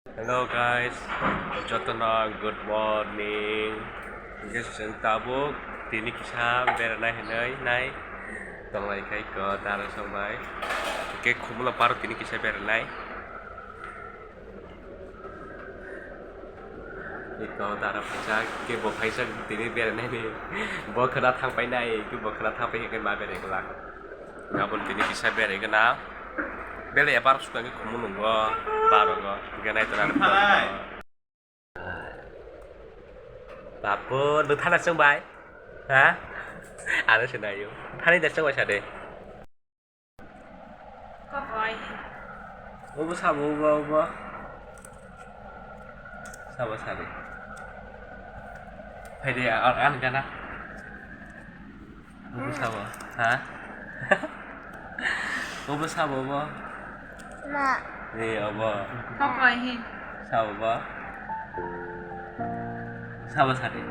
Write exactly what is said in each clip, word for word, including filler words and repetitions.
Hello guys, jotono good morning. Hingke chwng tabuk tini kisa beranai hinui nai tonglai khai ko dara song bai. Hingke khumula paro tini kisa beranai. Iko dara phaisa, ke bo phaisa tini beranai ni. Bo khwna thang pai nai, ke bo khwna thang pai khe ma berai glak. Gabon tini kisa berai gana. Bele ya bar suka ke khumu nungo, barogo. Ganai tona. Bapu, nung thana chwng bai? Ha? Ano se nayo. Thani da chwng bai sade. Obo sabo, obo, obo. Sabo sade. Phaidi, a, a, ano gana. Obo sabo, ha? Obo sabo bo? Ma. Ni obo. Kokoi hi. Sabo bo? Sabo sadi.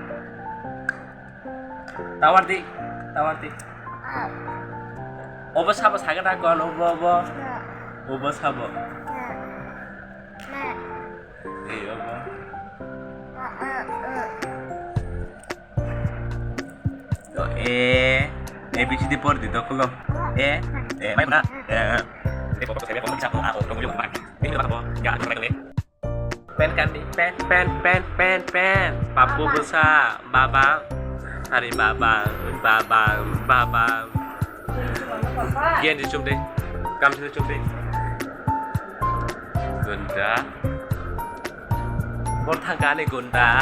Tawar di, tawar di. Obo sabo sagada kon, obo, obo. Ma. Obo sabo. Ma. Ma. Ni obo. Ma, ma, ma. To A, A B C D por di to kulo. A, A, mai mana? A, A. Pen kandi, pen, pen, pen, pen, pen. Papu busa, baba. Ari baba, baba, baba. Gen di chum di. Kam di chum di. Gunda. Bor thangka ani gunda.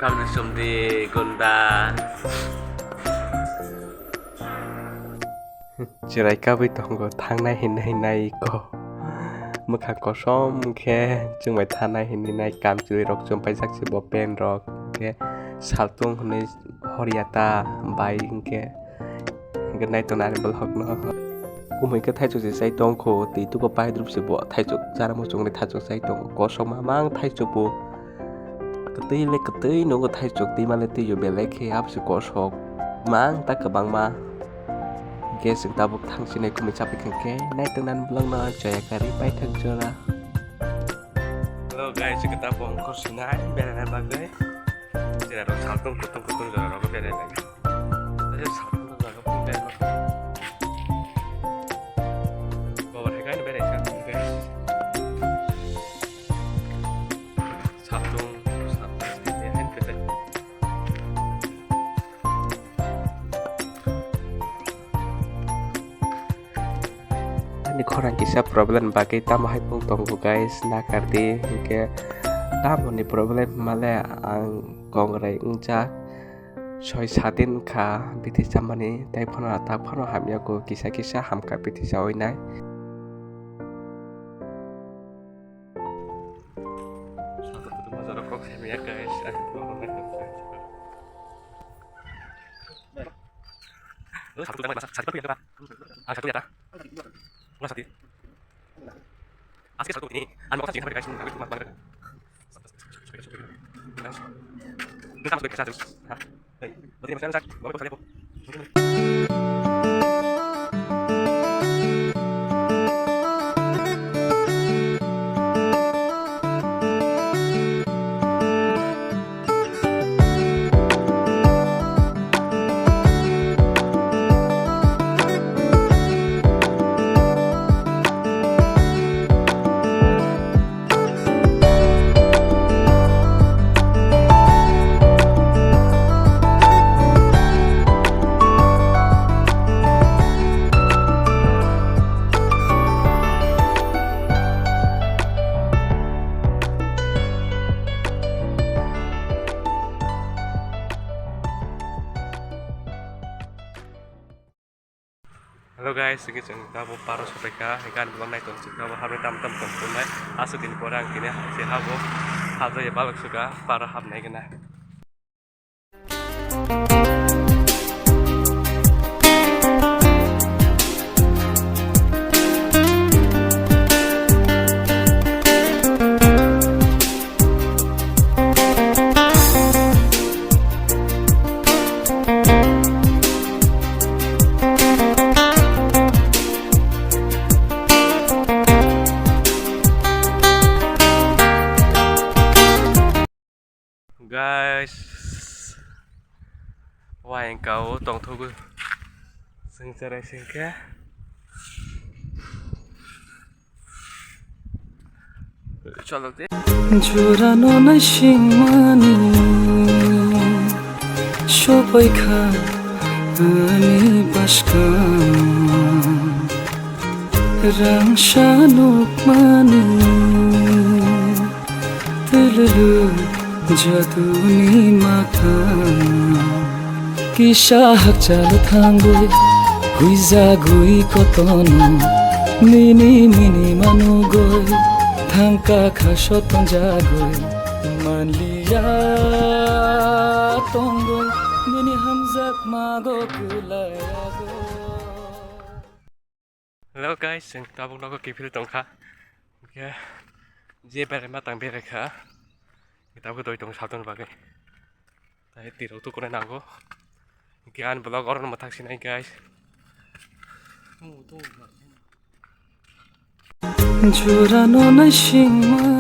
Kamni sumdi gunda. Chirai kabui tongo thangnai hinwi hinwi ko. Mwkhang kosom khe chwngbai thanai hinwi nai kam chwrwi rok chum paijak se bo pen rok khe saltung hinwi horya ta bai hinkhe. Hingke naitonani vlogno. Kumui khe thaichuk se chai tongkho, twi tugo paidrup se bo thaichuk chara muchungni thaichuk chai tongo. Kosom mamang thaichuk bo. Kwtwi le kwtwi nungo thaichuk, twi male twi yo belai khe abse kosok. Mang ta kwbangma. Hingke chwng tabuk thangsinai kumui chapai khangkhe naitonani vlogno chaya kari paithak jora. Hello guys, chwng tabuk ongkhor sinai beraina bagwi. Jera rok saltung kutung kutung jora rok beraina. Ayo, sapan jaga pun dai ma. Bawa hai kan berai sa, guys. Satung, satung, ini kan berai. Ani khorang kisa problem bagwi tamo hai pung tongo, guys, nakardi, hinkhe tamoni problem male ang kongrai wngjak. Soi sat din wngkha bithi chamani, tei phano tak phano hamya kho, kisa kisa hamkha bithi chawi nai. Aske satu ini, anu akan jadi mereka semua, mereka semua, mereka. Guys, ini sama sebagai satu. Hah? Hey, berarti maksudnya sak, bapak saya, Bu. Hello guys, ini chwng tabuk paro sopaikha, hingke ani vlog nai tong chwng tabuk hamya tam tam tong phunai. Aswk din pore ang tini se habo, hajaya balok suka paro hapnai gana. Guys, wayang kao tongthogo. Sengcharai sengkhe. Cholo de. Jurano naisingmani sopaikha ani bwskang. Rangsa nukmani twilulu jaduni mathang. Kisa hakchal thangwi huijagwi kotono mini mini manugwi thangka kha sotonjagwi manliya tongwi mini hamjakmago kwlaiyago. Hello guys, chwng tabuk nogo kiphil tongkha. Hwnkhe je berai ma tang berai kha. Tabuk doi tong sabdon bagwi. Tai tirok tukunai nango. Hwnkhe ani vlog oro no mwthak sinai guys. Jurano naisingma